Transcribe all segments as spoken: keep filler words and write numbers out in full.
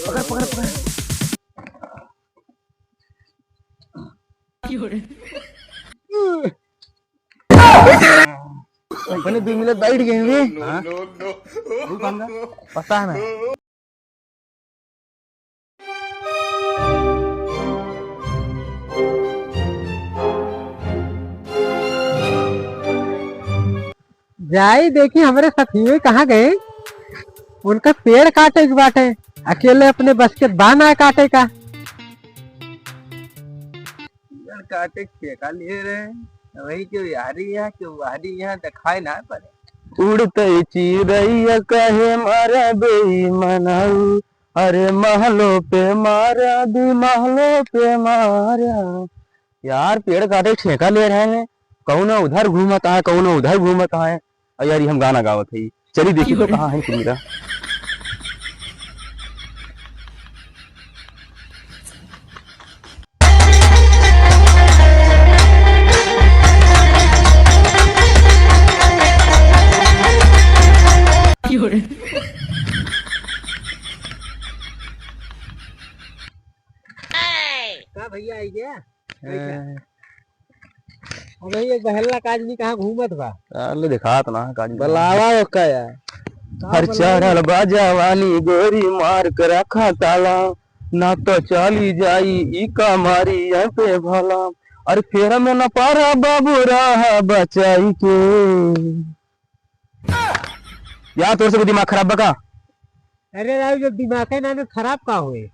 पकड़, पकड़, पकड़। अपने दुइ मिनट बैठ गए रे। हाँ? वो कौन था? पता है ना। जाई देखी हमरे सथिये कहाँ गए, उनका पेड़ काटे के बाटे, अकेले अपने बस के बा ना काटे का। पेड़ काटे के ठेका लिए रहे, वही के यारी यहाँ के वारी यहाँ दिखाई ना पड़े। उड़ते चिड़ैया कहे मारा बेईमानऊ, अरे महलो पे मारा, दुई महलो पे मारा। यार, पेड़ काटे ठेका ले रहे हैं, कौनो उधर घूमत आए, कौनो उधर घूमत आए। अरे यार, ये हम गाना गावत है, चली देखी तो कहाँ है कुमिरा। का भैया आई गया? हाँ। अबे ये बहल्ला काजनी कहाँ घूमत बा? अरे देखात ना काजनी। बुलावा ओका यार। हर चढ़ल बा जवानी गोरी मार के रखा ताला, ना तो चली जाई ई कमारी यहाँ पे भला। अरे फेरा में न पारा बाबू रहा बचाई के। या तोर से कोई दिमाग खराब बा का? अरे राजू, जब दिमाग है ना, ना खराब का होए?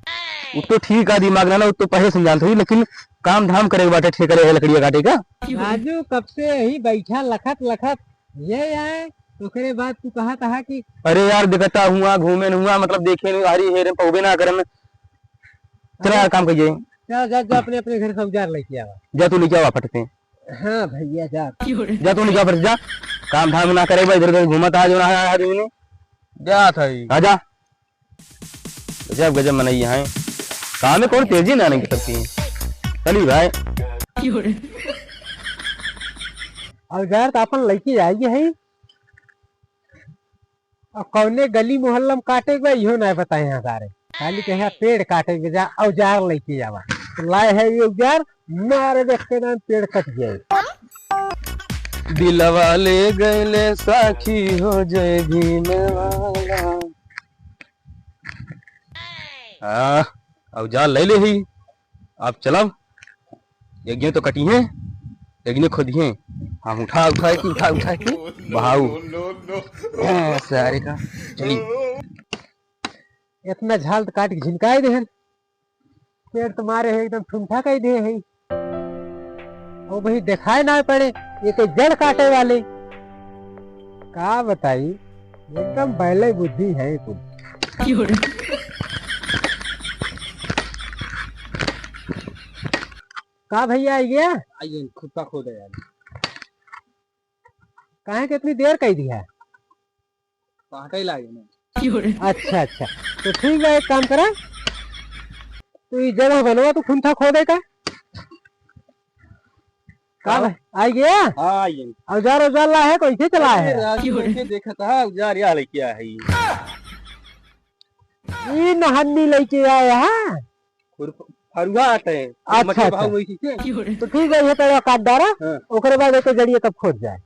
उ तो ठीक है, दिमाग ना, ना, उ तो पहले से जानत हई, लेकिन काम धाम करे के बाटे, ठेका ले लकड़िया काटे का। राजू, कब से यही बैठा लखत लखत ये आए, ओकरे बाद तू कहा था कि अरे यार, देखता हुआ, घूमे न हुआ, मतलब देखे न, हरी हेरे पौबे ना करे में। चला यार, काम करिए। जा, जा, जा, अपने, अपने घर से औजार लेके आवा। जा तू लेके आवा फटते। हाँ भैया, जा। जा तू लेके आवा फटते, जा। काम धाम ना करे भाई, इधर उधर घूमत आ जो ना आदमी ने। जा था ही। हाँ, जा। गजब, गजब मनई हैं। काम में कौन तेजी ना नहीं करती। चली भाई। औजार तो अपन लेके आई है। अब कौने गली मोहल्ला में काटे के बा, इहो ना बताए हैं सारे। खाली कहे पेड़ काटे के जा, औजार लेके आवा। तो लाए है ये औजार, मारे देख के ना पेड़ कट जाए। दिलवा ले गईले साखी हो जय भीम वाला। हाँ, औजार ले ले ही। आप चलब, यज्ञ तो कटी है, यज्ञ खुद ही है। हम उठा, उठा के, उठा, उठा के बहाऊ। हाँ, सारे का चली। इतना झाल तो काट के झिनकाई देहन, पेड़ तो मारे है एकदम ठुंठा कई दे है। और वही दिखाए ना पड़े, ये तो जड़ काटे वाले। का बताई, एकदम बैले बुद्धि है कुल। का भैया आई गया? आइए, खुद का खोद है यार। काहे के इतनी देर कई दिया? पहाटे ही लागे ना। अच्छा, अच्छा, तो ठीक बा, एक काम करा, तू ई जगह बनवा, तू खुंथा खोदे का। का हाँ। भाई, आई गया? हाँ, आई गया। औजार, औजार ला है, कैसे चला अरे है? राजू, कैसे देखा था, औजार या लेके आया है ये। ई नहन्नी लेके आया है। खुर-, फरुआ आटे हैं। अच्छा, मछली अच्छा। भाव वही से। तो ठीक है, ये पेड़वा काट डारा, हाँ। ओकरे बाद एक जड़िए तब खोद जाए।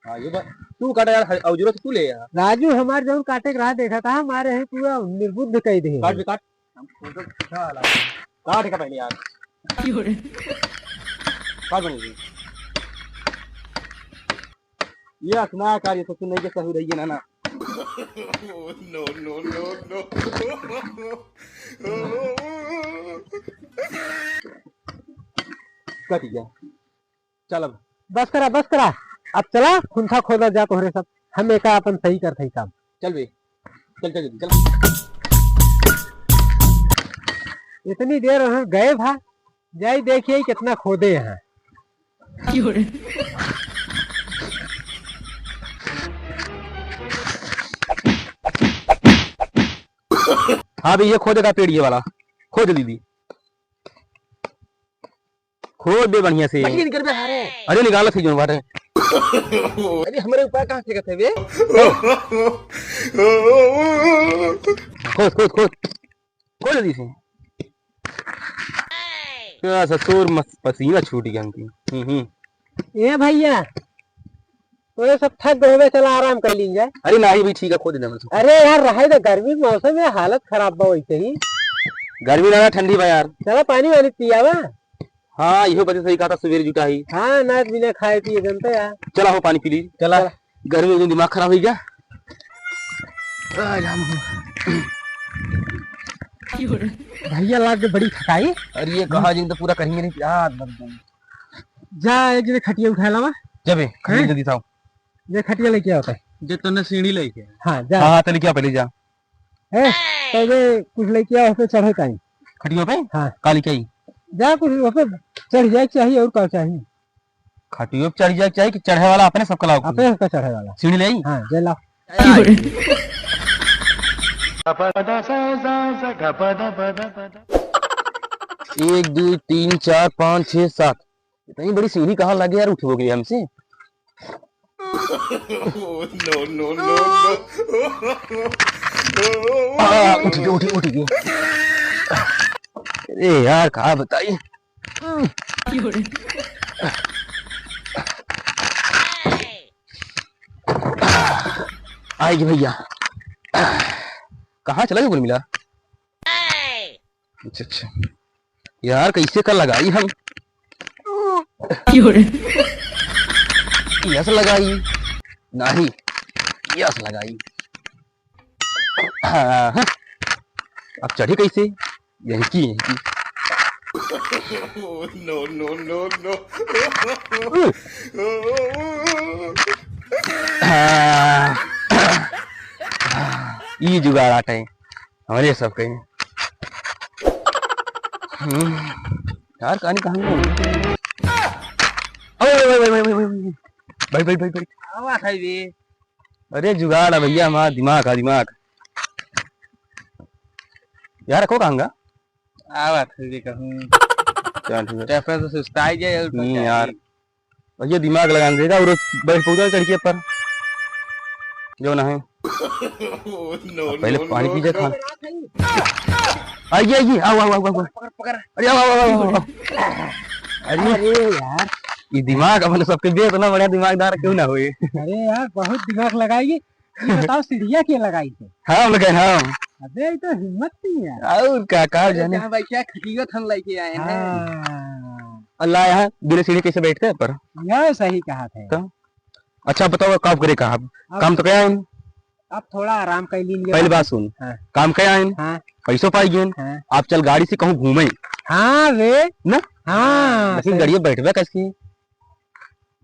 हाँ, ये बात, तू काटा यार, औजरो तो तू ले यार। राजू, हमार जौन काटे के रहा देखा था, हमारे ही पूरा निर्बुद्ध कई दे। काट बे, काट। हम फोटो खींचा ला। काट का पहले यार। काट बने। ये असना कार्य तो तू नहीं के सहू रही है ना, ना। No, no, no, no। कट गया। चल अब। बस करा, बस करा। अब चला, खुंथा खोदा जा तोहरे सब। हम एका अपन सही करत हई काम। चल बे। चल, चल, जल्दी, चल। इतनी देर वहाँ गए भा, जाई देखिए कितना खोदे यहाँ। हाँ भैया, खोदे का पेड़ ये वाला, खोद दीदी। खोद दे बढ़िया से। बढ़िया निकल बे, हारे। अरे निकालत ही जो बाटे। अरे हमरे ऊपर कहाँ फेंकत है बे? खोद, खोद, खोद। खोल जल्दी से। क्या ससुर मस-, पसीना छूट गया हमके। हम्म, हम्म। ए भैया, तोरे सब थक गए होबे, चला आराम कर लीन जाए। अरे नाही भाई, ठीक है, खोल देना बस। अरे यार, रहे दे, गर्मी के मौसम है, हालत खराब बा वैसे ही। गर्मी ना, ठंडी बा यार। चला पानी वानी पियावा। हाँ, इहो बच्चा सही कहा था, सुबेरे जुटा ही। हाँ, ना बिना खाए पिए जनता यार। चला हो, पानी पी ली। चला। चला। गर्मी में दिमाग खराब हो गया। आ, राम हो। भैया लाग के बड़ी थकाई। अरे ये कहा जिन तो पूरा करेंगे नहीं यार, दर्द। जा, एक जने खटिया उठा लावा। जबे, खटिया हैं? जल्दी उठाओ। ये खटिया लेके आवता है। जे तन्ने सीढ़ी लेके। हाँ, जा। हाँ, हाँ, तो लेके आओ, पहले जा। ए, पहले कुछ लेके आओ, उस पे चढ़े काई। खटिया पे? हाँ। काली काई? जा, कुछ उस पे चढ़ जाए चाहिए, और का चाहिए? खटियो पे चढ़ जाए चाहिए कि चढ़े वाला अपने सबका लाओ? अपने सबका चढ़े वाला। सीढ़ी ले आई? हाँ, जे ला। एक, दो, तीन, चार, पाँच, छः, सात। इतनी बड़ी सीढ़ी कहाँ लगे यार, उठबो के लिए हमसे? No, no, no, no। आ, उठ गए, उठ गए, उठ गए। अरे यार, का बताई? आएगी भैया। कहाँ चला गया गुलमिला? अच्छा, अच्छा। यार, कैसे का लगाई हम? क्यों रे? यस लगाई। नहीं, यस लगाई। हाँ, हाँ। अब चढ़ी कैसे? यही की, यही की। No, no, no, no। हाँ। ई जुगाड़ आटे। हमरे सब कहीं। हम्म, यार, कहानी कहाँ गई? ओए, ओए, ओए, ओए, ओए, ओए, ओए। भाई, भाई, भाई, भाई। आवा था बे। अरे, जुगाड़ है भैया, हमारा दिमाग है, दिमाग। यार, रखो कहाँ गा? आवा था बे कहूँ। चल, ठीक है। ट्रैफिक से सुस्ताई जाए और नहीं यार। भैया दिमाग लगान देगा, और बैठ पहुंचा चढ़िए पर जो ना है। No, पहले no, पानी no, पी जा, no। खा। आइए, आइए, आओ, आओ, आओ, आओ। पकड़, पकड़। अरे, आओ, आओ, आओ, आओ, आओ। अरे, अरे यार। ये दिमाग अपन सबके बे इतना बढ़िया दिमागदार क्यों ना होए? अरे यार, बहुत दिमाग लगाई। ये बताओ, सीढ़िया के लगाई थे? हम लगाए, हम। अबे, ये तो हिम्मत नहीं है। और का, का अरे, जाने? जहाँ बैठे हैं, खटियो थन लेके आए हैं। हाँ। अल्लाह, यहाँ बिना सीढ़ी कैसे बैठते हैं पर? यह सही कहा थे। तो? अच्छा, बताओ, काम करे का? अब अब काम तो क्या है? अब थोड़ा आराम कर लीन। पहली बात सुन, हाँ। काम क्या है? हाँ। पैसों पाई गेन। हाँ। आप चल गाड़ी से कहूँ घूमे। हाँ बे। ना? हाँ, लेकिन सही। गाड़ी में बैठबे कैसे?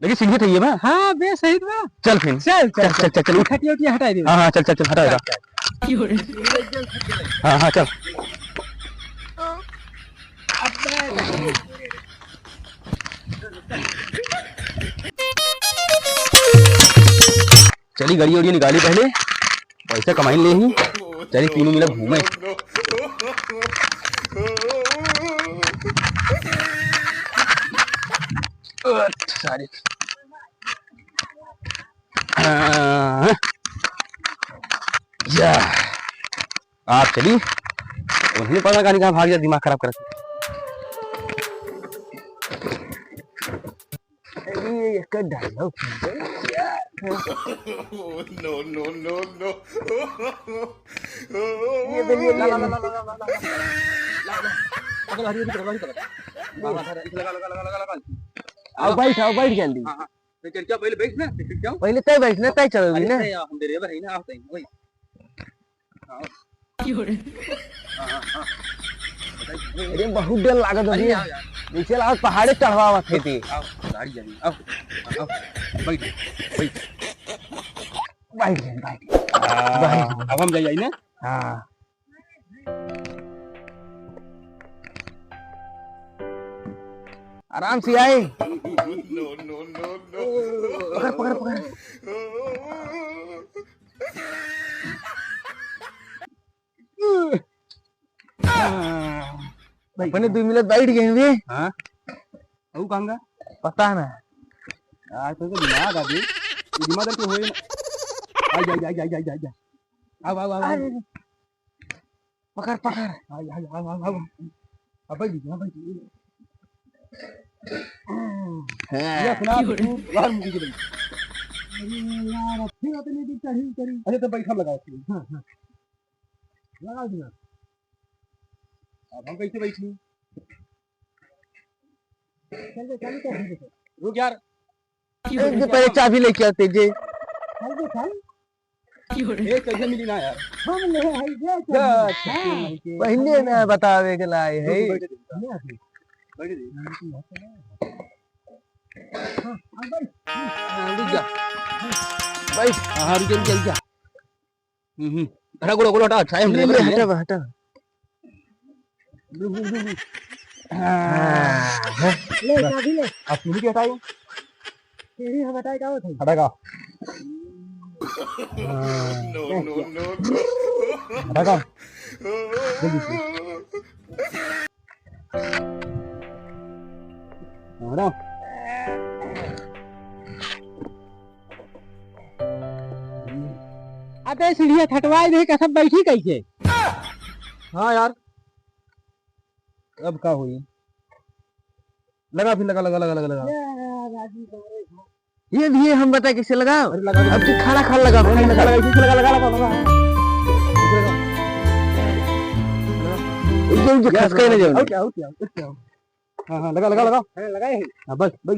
लेकिन सीढ़ी तो ये बा। हाँ बे, सही बा। चल फिर। चल, चल, चल, चल, चल, चल, चल, उठ। खटिया उटिया हटाई दे। हाँ, हाँ, चल, चल, चल, हटाओ, चल, हटाओ। चल। हाँ, हाँ, चल। चली, गाड़ी उड़ी निकाली पहले, पैसा कमाई ले ही। चली, तीनों मिला घूमे। सारी। हाँ। या। आप चली, उन्हें पता कहानी कहाँ भाग जा, दिमाग खराब करत। अरे, ये इसका dialogue सुन के। No, no, no, no। ये तो नहीं, ये नहीं। आओ, बैठ, आओ, बैठ जल्दी। हाँ, हाँ। तो चल, क्या पहले बैठ ना, तो चल, क्या? पहले तय बैठ ना, तय चलो भी अरे, ना। तय आओ, हम deliver है ना, आओ, तय, वही। हाँ। क्यों रे? हाँ, हाँ, हाँ। अरे, बहुत डर लागत है अरे, भैया। आओ यार। नीचे लागत पहाड़े चढ़वावत है ते। आओ, गाड़ी जानी, आओ, आओ, बैठ, बैठ। बैठ गए, बैठ गए। आ, बैठ गए। अब हम जाइए ना? हाँ। आराम से आए। No, no, no, no। पकड़, पकड़, पकड़। अपने दो मिनट बैठ गए बे। हाँ? अऊ कहाँगा? पता ना। आज तो दिमाग आ गई। ये दिमाग तो होए ना। आ जा, जा, जा, जा, जा, जा। आओ, आओ, आओ, आओ। अरे। पकड़, पकड़। हाँ, हाँ, हाँ, हाँ, हाँ। अब बैठ जा, बैठ जा। हाँ। ये सुना, तू बाहर मुंह कीजे बैठ। अरे यार, अब फिर अपने दिन चढ़ी करी। अच्छा, तो बैठा लगाओ फिर। हाँ, हाँ। लगा दिया। अब हम कैसे बैठी? चल दे, चालू कर दे। रुक यार। एक दिन पहले चाबी लेके आते जे। चल दे, चल। एक कैसे मिली ना यार? हम ले हैं, ये जा, चल। अच्छा, हाँ। ठीक है। पहले ना बतावे के लाए है। बैठ जा। बैठ जा। हाँ, हाँ, बैठ। हाँ, रुक जा। बैठ। हाँ, हाँ, रुक जा, रुक जा, रुक जा। हम्म, हम्म। हटा, गोड़ा, गोड़ा हटा, अच्छा है, हम ले, ले, ले, हटा, हटा। रुक, रुक, रुक, रुक। हाँ। हाँ। ले, चाबी ले। अब सीढ़ी के हटाई। सीढ़ी हम हटाई, का होत है? हटा का? हाँ। No, no, no, no। हटा का? जल्दी से। हटा। अबे सीढ़िया हटवाई दे, का सब बैठी कैसे? हाँ यार, अब का होई? लगा फिर, लगा, लगा, लगा, लगा, लगा। ये भी हम बताए कैसे लगाओ। अरे लगा, अब तू खड़ा खड़ा लगा, खड़ा लगा, लगा, लगा, लगा, लगा, लगा। ये जो खसका ही ना जाओ। और क्या, और क्या, और क्या? हाँ, हाँ, लगा, लगा, लगा। हाँ, लगा है। हाँ, बस, बस।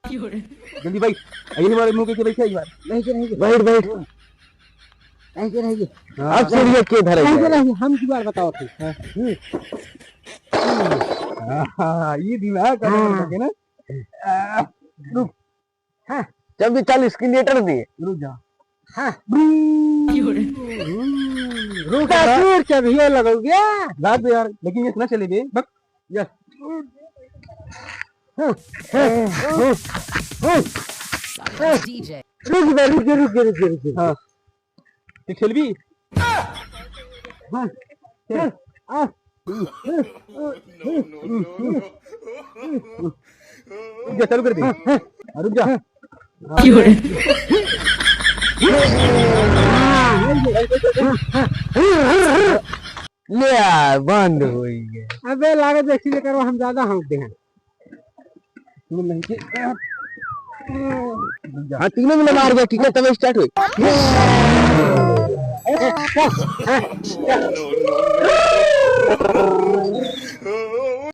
क्यों रे? जल्दी बैठ। यही बार मुंह के बैठ, यही बार। नहीं, नहीं, नहीं। बैठ, बैठ। नहीं, नहीं। हाँ। अब सीढ़िया के धरे नहीं, जाए? नहीं, हम जुगाड़ बताओ थे। हाँ। हम्म। हाँ, ये दिमाग का हाँ। करके ना। आ, रुक। हाँ। चाबी चालीस की लीटर दिए। रुक जा। हाँ। क्यों रे? रुक जा। चाबी ये लगाओ गया। लाग दे यार, लेकिन ये ना चले बे। बक। यस। हाँ, हाँ, हाँ, हाँ। DJ। रुक बे, रुक, रुक, रुक, रुक। हाँ। तू खेलबी? हाँ, चल, आ। रुक जा, चालू कर दे। हाँ, रुक जा। क्यों रे? ले आ, बंद हो गए। अबे लागत ऐसी लेकर हम ज्यादा हाँक दे हैं। तू नहीं के। हाँ, तीनों में मार गया, ठीक है, तब start हुई।